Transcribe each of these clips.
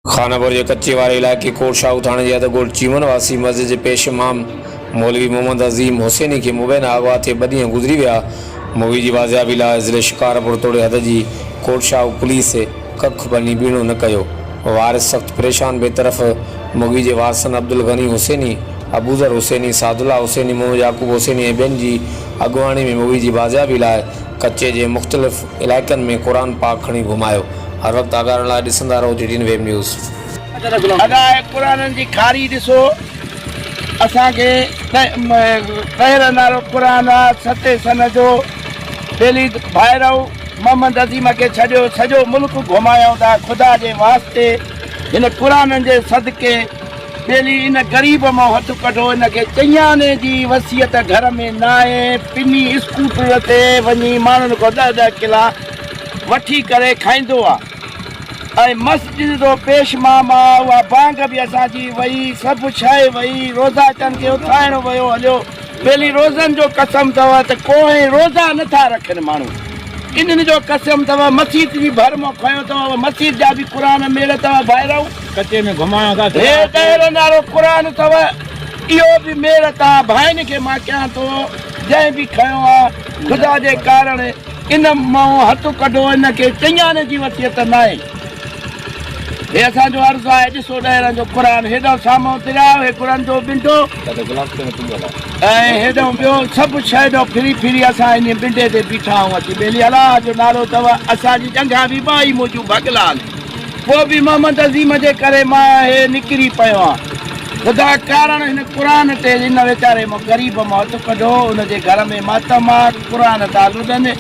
خانپور جي ڪچي واري علائقي ڪوٽ شاهو ٿاڻي جي حد ڳوٺ چيمن واسي مسجد جي پيش امام مولوي محمد عظيم حسيني کي مبينا اغوا ٿئي ٻه ڏينهن گذري ويا، مغوي جي بازيابي لاء ضلعي شڪارپور توڙي حد جي ڪوٽ شاهو پوليس ڪک ڀڃي ٻيڻو نه ڪيو، وارث سخت پريشان ٻئي طرف مغوي جي وارثن عبدالغني حسيني، ابوذر حسيني، سعدالله حسيني، محمد يعقوب حسيني ۽ ٻين جي اڳواڻي ۾ مغوي جي بازيابي لاء ڪچي جي مختلف علائقن ۾ قرآن پاڪ کڻي گهمايو. هر وقت آگاهه رهڻ لاء ڏسندا رهو جي ٽي اين ويب نيوز. ادا اهي قرآنن جي کاري ڏسو اسان کي طهرن وارو قرآن آ ستين سن جو ٻيلي ڀائرؤ محمد عظيم کي ڇڏيو سڄو ملڪ گهمايائون ٿا خدا جي واسطي هن قرآنن جي صدقي ٻيلي ان غريب مان هٿ ڪڍو ان کي چئياني جي وصيت گهر ۾ ناهي پني اسڪوٽر تي وڃي ماڻهن کان ڏهه ڏهه ڪلا وٺي ڪري کائيندو آ ۽ مسجد جو پيش امام آ اها بانگ به اسان جي وئي سڀ شيء وئي روزائتن کي اٿائڻ ويو هليو ٻيلي روزن جو قسم اٿو ته ڪوهين روزا نه ٿا رکن ماڻهو انهن جو قسم اٿو مسيت جي ڀر مان کنيو اٿو مسيت جا به قرآن ميڙ اٿو ڀائرؤ ڪچي ۾ گهمايو ٿا هي ڏهرن وارو قرآن اٿو اهو به ميڙ تان ڀائن کي مان ڪيان ٿو جنهن به کنيو آ خدا جي ڪارڻ ان مان هٿ ڪڍو ان کي چڱيان جي وصيت ناهي. هي اسان جو عرض آهي ڏسو ڏهرن جو قرآن هيڏانهن سامهون درياء هي گڙن جو ٻنڊو ۽ هيڏانهن ٻيو سڀ شيء ڏانهن ڦري ڦري اسان انهي ٻنڊي تي بيٺا آهيون اچي ٻيلي الله جو نالو اٿو اسان جي ڄنگهان به ٻائي منهنجون ڀڳل آهن پوء به محمد عظيم جي ڪري مان هي نڪري پيو آهيان خدا ڪارڻ هن قرآن تي ان ويچاري مان غريب مان هٿ ڪڍو ان جي گهر ۾ ماتم آ قرآن تان لڏن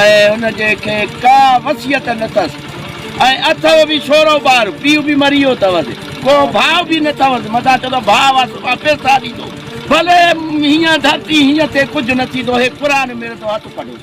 ۽ ان جي کي ڪا وصيت نه ٿس ۽ اٿو به ڇورو ٻار پيء به مري ويو اٿوس ڪو ڀاء به نه اٿوس متان چوندو ڀاء آ سڀان پئسا ڏيندو ڀلي هيئن ڌرتي هيئن ٿئي ڪجهه نه ٿيندو هي قرآن ميڙ ٿو هٿ ڪڍوس.